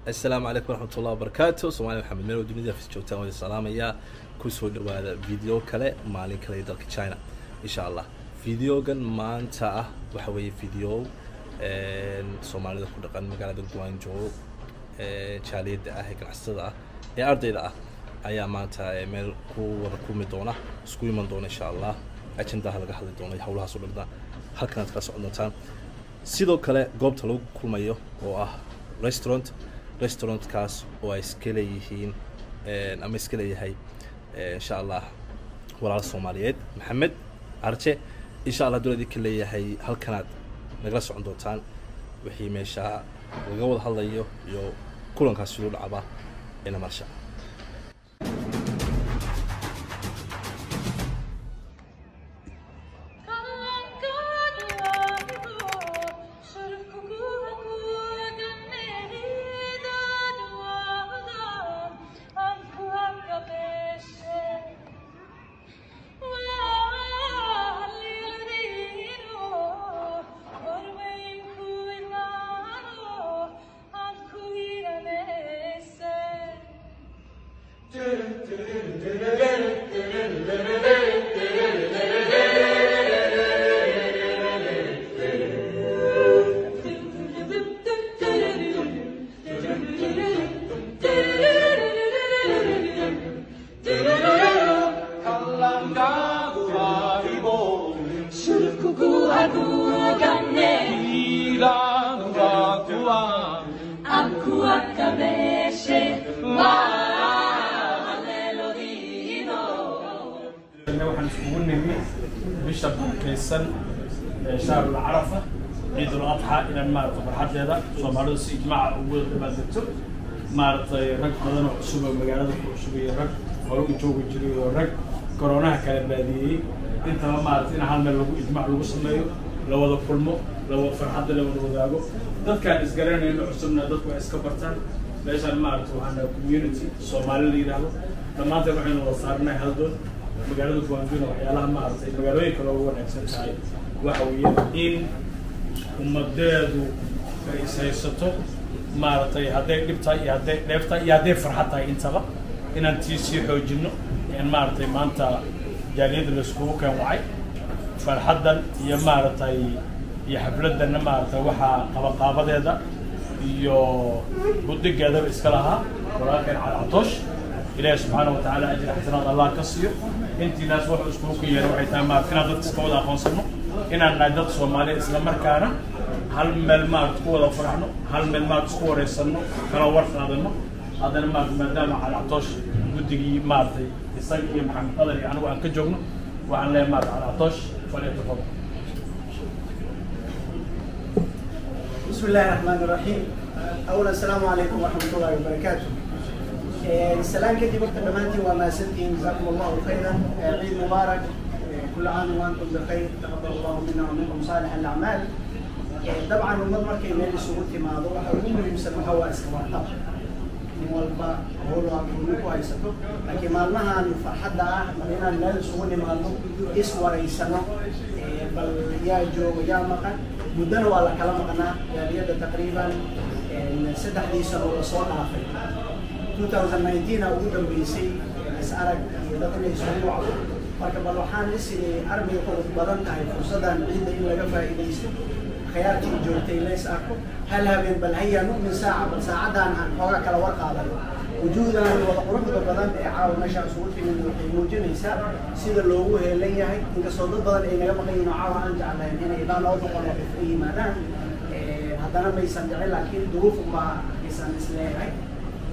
Asalaamu calaykum waraxmat ullahi wabarakaatu. Soomaali Maxamed meel dunida fis joogtaan wada salaamaya. Kusoo dhawaada video kale, maalin kale ee dalka China insha Allah. Videogan maanta ah waxa weeye video Soomaalida ku dhaqan magaalada Guangzhou, jaaliyadda ah ee ganacsatada ah ee ardayda ah ayaa maanta meel ku wada kulmi doona, isku iman doona insha Allah. Ajendaha laga hadli doono iyo howlahaas oo dhan halkan aad kala socon doontaan. Sidoo kale goobta lagu kulmayo oo ah restaurant, restaurantkaas oo ay iska leeyihiin ama iska leeyahay insha Allah walaal Soomaaliyeed Maxamed Arje insha Allah dowladii ka leeyahay. Halkanaad nagala socon doontaan wixii meesha laga wada hadlayo iyo kulankaas siduu dhacaba ina marsha. Waxaan iskugu nimi bisha barakaysan ee shahrul Carafa, Ciidul Adxa, inaan maaragtay farxaddeeda Soomaalidu si ijmaaca ugu wada dabaaldegto. Maaragtay rag badan oo cusub oo magaalada ku cusub iyo rag hore u joogi jiray oo rag koroonaha kala baadiyey intaba, maaragtay in hal meel lagu ijmaac lagu sameeyo, la wada kulmo, la farxadda la wada wadaago. Dadkaan isgaranayno cusubna dadku ay iska bartaan meeshaan. Maaragtay waxaan nahay community Soomaali la yidhaahdo, dhammaanteen waxaynu wada saarnahay hal doon. Magaalada Guangzhou waxyaalaha maaragtay magaalooyinka loogu wanaagsan tahay waxa weeye in ummadeedu ay is haysato, maaragtay hadday dhib tahay iyo hadday dheef tahay iyo hadday farxad tahay intaba inaan tii sii xoojino. In maaragtay maanta jaaliyadda laiskugu keen wacay farxaddan iyo maaragtay iyo xafladdanna, maaragtay waxaa qabaqaabadeeda iyo buddigeedaba iska lahaa walaalkeen Cali Catoosh. Ilaahi subxaana wa tacaala ajri xasanaad Allah ka siiyo. Intiinaas wuxuu iskugu ka yeeray waxay tahay maarata inaan dadka iska wada aqoonsano, inaan nahay dad Soomaaliya, isla markaana hal meel maarata ku wada faraxno, hal meel maarata isku wareysano, kala war qaadano. Haddana maarata maadaama Cali Catoosh guddigii maaragtay isaga iyo Maxamed Qadar iyo anigu aan ka joogno, waxaan leeyahay maarata Cali Catoosh falyatafadal. بسم الله الرحمن الرحيم. أولا السلام عليكم ورحمة الله وبركاته. السلام كدب وقت دمانتي وما سنتين، جزاكم الله خيرا. عيد مبارك، كل عام وأنتم بخير، تقبل الله منا ومنكم صالح الأعمال. طبعا ummad markay meel isugu timaado waxa ugu muhiimsan waxa waa iska warqab. Nin walba howl aad gooni ku haysato, laakiin maalmahan farxadda ah bal inaan meel isugu nimaadno, is waraysano, bal yaa joogo yaa maqan. Muddana waa la kala maqnaa jaaliyadda, taqriiban 3dii sano lasoo dhaafay, 2019 a ugu dambeysay is arag iyo dad inay isugu wacdo. Marka bal waxaan is idhi armay qurux badan tahay fursaddan ciidda in laga faa'iidaysto, khiyaartii joogtay la is arko hal habeen, bal haya nu'min saaca, bal saacaddan aan xoogaa kala war qaadano. Wujuudan wada quruxda badan ee caawa meesha isugu timid waxay muujinaysaa sida loogu heelan yahay, inkastoo dad badan ay naga maqan yihiin oo caawa aan jeclayn inay ilaa 200 oo qof u yimaadaan, haddana maysan dhicin, laakiin duruuf unbaa aysan isleeyahay.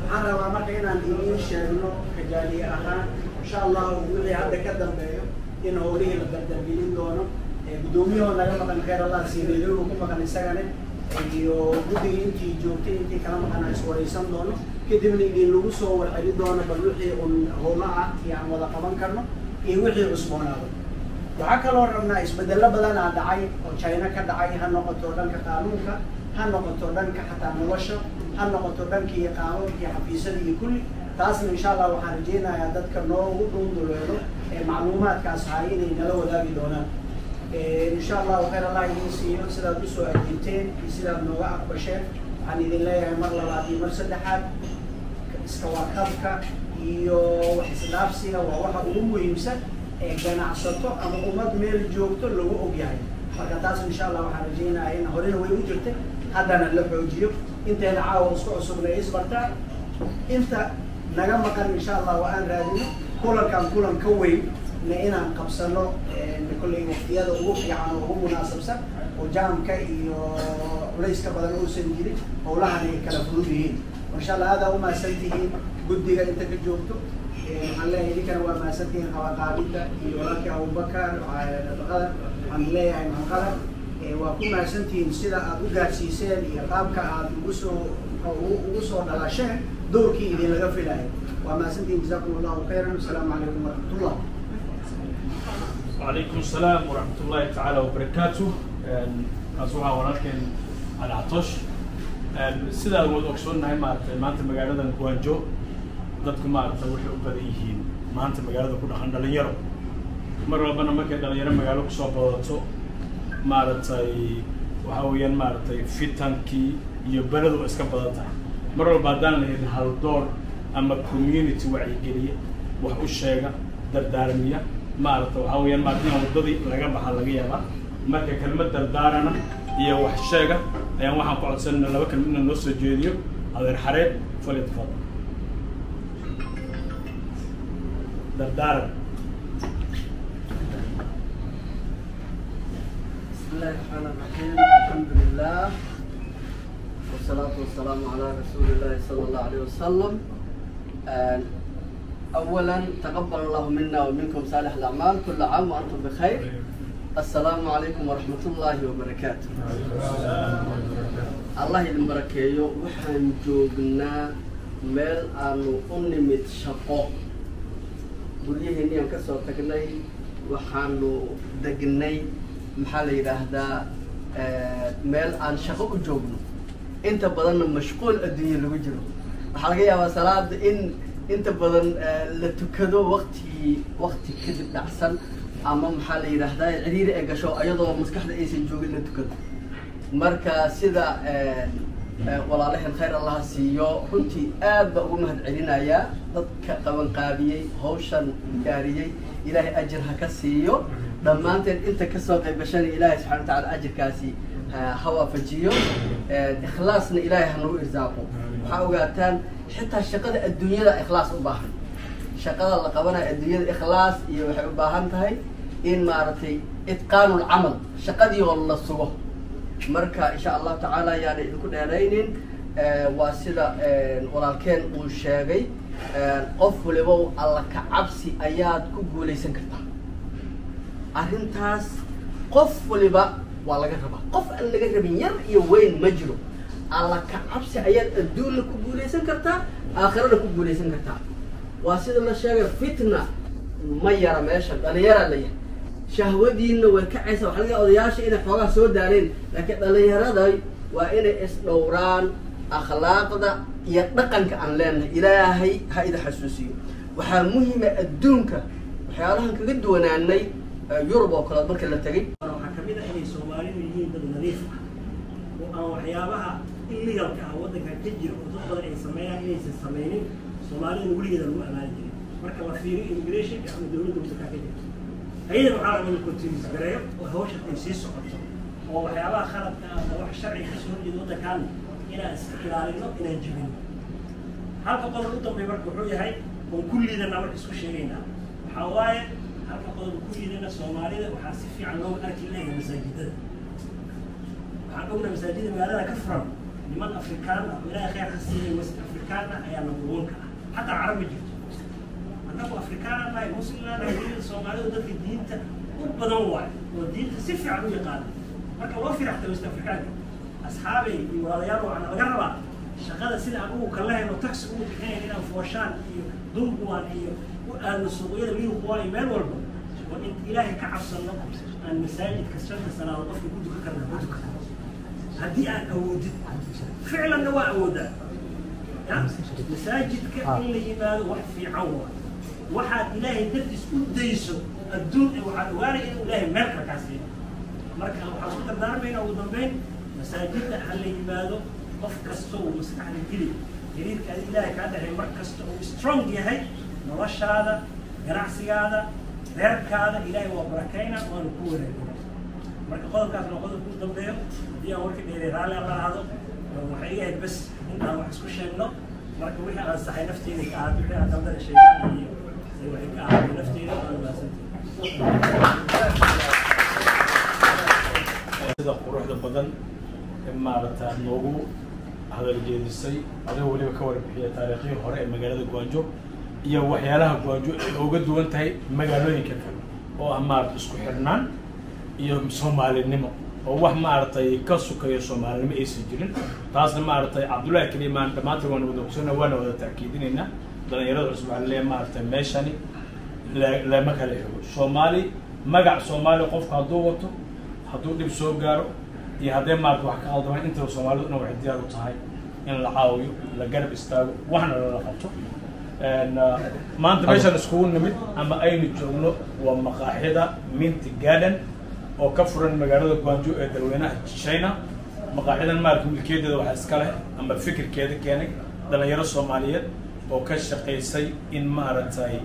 Waxaan rabaa marka inaan idiin sheegno kajaaliye ahaan, insha Allahu wixii hadda ka dambeeyo in howlihii la dardargelin doono. Guddoomiyahoo naga maqan, khayr Allah siiyo, Nairobi ku maqan isagane, iyo guddigii intii joogtay intii kala maqan aan iswaraysan doono, kadibna idin lagu soo warceli doono bal wixii un howlo ah iyo aan wada qaban karno iyo wixii cusboonaado. Waxaa kaloo rabnaa isbedello badan aa dhacay oo China ka dhacay, ha noqoto dhanka qaanuunka, ha noqoto dhanka xataa nolosha, ha noqoto dhankii qaababkii xafiisyada iyo kulli. Taasna insha Allah waxaan rajeynayaa dadka noogu dhuunduleelo ee macluumaadkaas haya inay nala wadaagi doonaan insha Allahu. Khayr Allah idiin siiyo sidaad usoo ajiibteen iyo sidaad nooga aqbasheen. Waxaan idin leeyahay mar labaad iyo mar saddexaad, iska warqabka iyo wax isdhaafsiga waa waxa ugu muhiimsan ee ganacsato ama ummad meel joogto lagu ogyahay. Marka taas insha Allah waxaan rajaynayaa in horena way u jirtay, haddana la xoojiyo. Inteena caawa isku cusubna isbartaa, inta naga maqan insha Allah waa aan raadino kulankan kulan ka weyn na inaan qabsano kolley waqtiyada ugu fiican oo ugu munaasabsan oo jaamka iyo culayska badan uusan jirin, howlahan ay kala fudud yihiin. Insha Allah aadaa u mahadsan tihiin guddiga inta ka joogto. Waxaan leeyahay idinkana waa mahadsantihiin qabaqaabinta iyo walaalkii Abubakar qadar. Waxaan leeyahay maxamqadar, waa ku mahadsantihiin sida aad u gaadhsiiseen iyo qaabka aad ugu soo dhalasheen doorkii idin laga filayo. Waa mahadsantihiin, jazakum Allahu khayran. Asalaamu calaykum waraxmatullah. وعليكم السلام ورحمة الله تعالى وبركاته. Kaas waxaa walaalkeen Cali Catosh. Sidaa wad ogsoonnahay, maaragtay, maanta magaaladan Guangzhou dadku, maaragtay, waxay u badan yihiin maanta magaalada ku dhaqan dhalinyaro. Mar walbana markay dhalinyaro magaalo kusoo badato, maaragtay, waxa weeyaan, maaragtay, fitankii iyo beledu waa iska badan tahay. Mar walba haddaan la helin haldoor ama community wacyigeliya, wax u sheega, dardaarmiya, maaragta, waxaa weeyaan, maarata, in waddadii laga baxa laga yaabaa. Marka kelmad dardaarana iyo wax sheega ayaan waxaan ku codsanayna laba kelmad inaan noo soo jeediyo adeer Xareed. Falyatafadal, dardaaran. بسم الله الرحمن الرحيم، الحمد لله والصلاة والسلام على رسول الله صلى الله عليه وسلم. أولا تقبل الله منا ومنكم صالح الأعمال، كل عام وأنتم بخير. السلام عليكم ورحمة الله وبركاته. Allah idin barakeeyo. Waxaan joognaa meel aanu u nimid shaqo. Guryaheennii aan kasoo tagnay, waxaanu degnay, maxaa la yidhaahdaa, meel aan shaqo u joogno. Inta badanna mashquul adduunya lagu jiro. Waxaa laga yaabaa salaada in inta badan la tukado waqtigii waqti kadib dhacsan, ama maxaa la yidhaahdaa, ciriiri ay gasho iyadoo maskaxda aysan joogin la tukado. Marka sida walaalaheen, khayr Allaha siiyo, runtii aad baa ugu mahad celinayaa dadka qabanqaabiyey hawshan diyaariyey. Ilaahay ajir ha ka siiyo dhammaanteen. Inta kasoo qayb gashana Ilaahay subxana wa tacala ajirkaasi ha waafajiyo, ikhlaasna Ilaahay ha nagu irsaaqo. Waxaa ogaataan xitaa shaqada adduunyada ikhlaas u baahan. Shaqada la qabanayo adduunyada ikhlaas iyo waxay u baahan tahay in, maaragtay, itqaanu lcamal, shaqadii oo la sugo. Marka insha Allahu tacaala yaana idinku dheeraynin. Waa sida walaalkeen uu sheegay, qof waliba Alla ka cabsi ayaad ku guulaysan kartaa. Arrintaas qof waliba waa laga rabaa, qof aan laga rabin yar iyo weyn ma jiro. Alla ka cabsi ayaad adduunna ku guulaysan kartaa, aakhirana ku guulaysan kartaa. Waa sida la sheegay, fitna ma yara meesha, dhalinyaraa la yahay, shahwadiina way kacaysa. Waxaa laga yaaba odayaasha inay xoogaa soo daaleen, laakiin dhalinyarada waa inay isdhowraan. Akhlaaqda iyo dhaqanka aan leenahay Ilaahay ha ida xasuusiyo. Waxaa muhima adduunka waxyaalahan kaga duwanaanay Yurub oo kale marka la tegay. Waxaa kamid ah inay Soomaalidu yihiin dad nadiif ah oo aan waxyaabaha illegalka ah waddankan ka jira oo dad badan ay sameeyaan inaysan sameynin. Soomaalidana weligeeda lagu amaani jiray marka la fiiriyo immigrationka ama dowladda waddankaa ka jirta. Ayadan waxaa rabaa in la continuous gareeyo oo hawsha ay sii socoto, oo waxyaabaha khaladka ah ama wax sharciga kasoo horjeeda waddankaana inaan iska ilaalino, inaan jebino. Halka qodob u dambeeya marka wuxuu yahay oon ku liidanaa, marka isku sheegaynaa, waxaa waaye halka qodob ku liidana Soomaalida waxaa si fiican looga arki leeyahay masaajidada. Waxaan ognahay masaajida magaalada ka furan niman Afrikaan ah oo Ilaahay khayr ha siiyay, West Afrikaan ah ayaa number one ka ah, xataa Carab ma jirto. Annagu Afrikaan nahay, Muslim nahay, weliba Soomaalidu dadka diinta u badan waayo oo diinta si fiican u yaqaana marka loo firaxta West Afrikaanka. Asxaabay iyo walaalayaal, waxaana laga rabaa shaqada sida aan ugu kala hayno taxi ugu bixinayn inaan Foshan iyo Dongguan iyo u aadno suuqyada Liuhua iyo meel walba, oo in Ilaahay ka cabsano, aan masaajidka shanta salaadood qofka ku dukan karna ku dukan haddii aad awoodid. Ficlanna waa awoodaa ya masaajidka in la yimaado, wax fiican waa waxaad Ilaahay dartiis u dayso adduun, waxaad ogaanaya inuu Ilaahay meel kale kaa siiyo. Marka waxaan isku dardaarmaynaa ugu dambeyn, masaajidda ha la yimaado. Qof kasta uu maskaxda geli, xiriirka adi Ilaahay kaa dhexeeya mar kasta uu strong yahay, noloshaada, ganacsigaada, reerkaada Ilaahay waa barakayna, waana ku wanaagina. Marka qodobkaas waa qodobka u dambeeyo. Haddii aan warka dheeray, raalli alla ahaado. Waxay iga ahayd bas in aan wax isku sheegno. Marka wixii aan saxay nafteyda ka ahaatay, wixii aan qaldana shaydaan iyo waxay ka ahaatay nafteyda. Waana mahadsantahay. Sida quruxda badan ee maaragta aad noogu hadal jeedisay, adigoo weliba ka warbixiya taariikhyii hore ee magaalada Guangzhou iyo waxyaalaha Guangzhou ay uga duwan tahay magaalooyinka kale, oo ah maaragta isku xirnaan iyo Soomaalinimo, oo wax maaragtay ka sukayo Soomaalinimo aysan jirin. Taasna maaragtay Cabdullahi kelimaan dhammaantiin waana wada ogsoona, waana wada ta'kiidinaynaa. Dhalinyarada cusub waxaa laleeyahay maaragtay meeshani lama kala xigo Soomaali. Magac Soomaali qofku hadduu wato, hadduu dhib soo gaaro iyo haddee maarata wax ka qaldamaan, intaba Soomaalidu dhan waxay diyaar u tahay in la caawiyo, la garab istaago, waxna lala qabto. Maanta meeshaan iskugu nimid ama aynu joogno waa maqaaxida Minty Garden oo ka furan magaalada Guangzhou ee dalweynaha China. Maqaaxidan maarata milkiyadeeda waxaa iska leh ama fikirkeeda keenay dhalinyaro Soomaaliyeed oo ka shaqaysay in maaragtay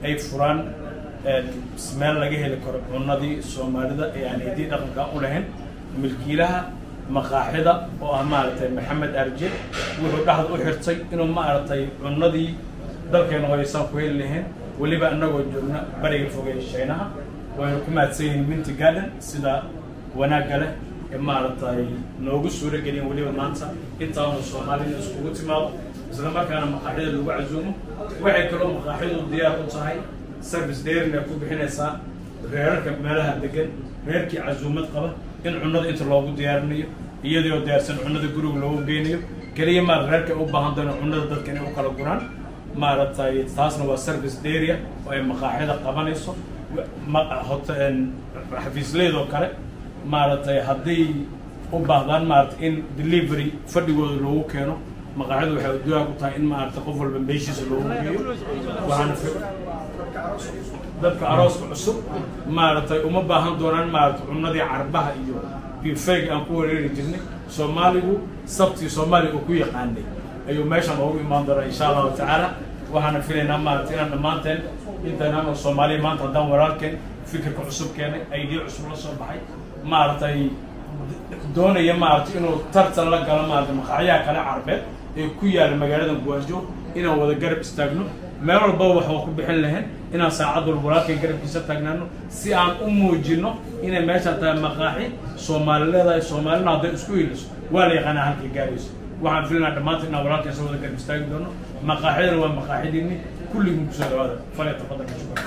ay furaan meel laga heli karo cunadii Soomaalida ee aan hiddii dhaqanka u lahayn. Milkiilaha maqaaxida oo ah maaragtay Maxamed Arje wuxuu dhexda u xirtay inuu maaragtay cunadii dalkeena hoyaysaan ku heli lahayn, weliba annagoo joogna bariga fogey Shiinaha. Waynu ku mahadsan yihiin Minty Garden sida wanaagga leh ee maaragtay noogu suuro gelin weliba maanta intaanu Soomaalina iskugu timaado, isla markaana maqaaxida lagu casuumo. Waxay kaloo maqaaxidu diyaar u tahay service dheerina ku bixinaysaa reerarka meelaha degan, reerkii casuumad qaba in cunada inta loogu diyaarinayo, iyadoo diyaarsan cunada guriga loogu geynayo. Keliya maar reerka u baahan doona cunada dadka inay u kala guraan maaragtay. Taasna waa service dheeriya oo ay maqaaxida qabanayso. Xafiisleedoo kale maaragtay hadday u baahdaan maaragtay in delivery fadhigooda loogu keeno, maqaaxidu waxay diyaar u tahay in maaragtay qof walba meeshiisa loogu geeyo. Waxaana dadka arooska cusub maaragtay uma baahan doonaan maaragtay cunadii carbaha iyo bifeyga aan ku wareeri jirnay. Soomaaligu sabtii Soomaaliya uu ku yaqaanay ayuu meeshan oogu imaan doonaa, insha Allahu tacaala. Waxaana filaynaa maaragtay inaan dhammaanteen intaan oo Soomaaliya maanta haddaan walaalkeen fikirka cusub keenay, idea cusub la soo baxay, maaragtay doonaya maaragtay inuu tartan la galo maaragtay maqaaxyaha kale carbeed ee ku yaala magaalada Guangzhou, inaan wada garab istaagno. Meel walbaba waxaan ku bixin lahayn inaan saacad walba walaalkeen garabkiisa taagnaano, si aan u muujino inay meeshaan tahay maqaaxi Soomaali leedahay. Soomaalina hadday isku hiliso waa la yaqaanaa halkay gaarayso. Waxaan filinaa dhammaantiin inaan walaalkeen soo wada garab istaagi doono. Maqaaxidana waa maqaaxidiinni, kulligiin kusoo dhawaada. Falya tafadalka, shukran.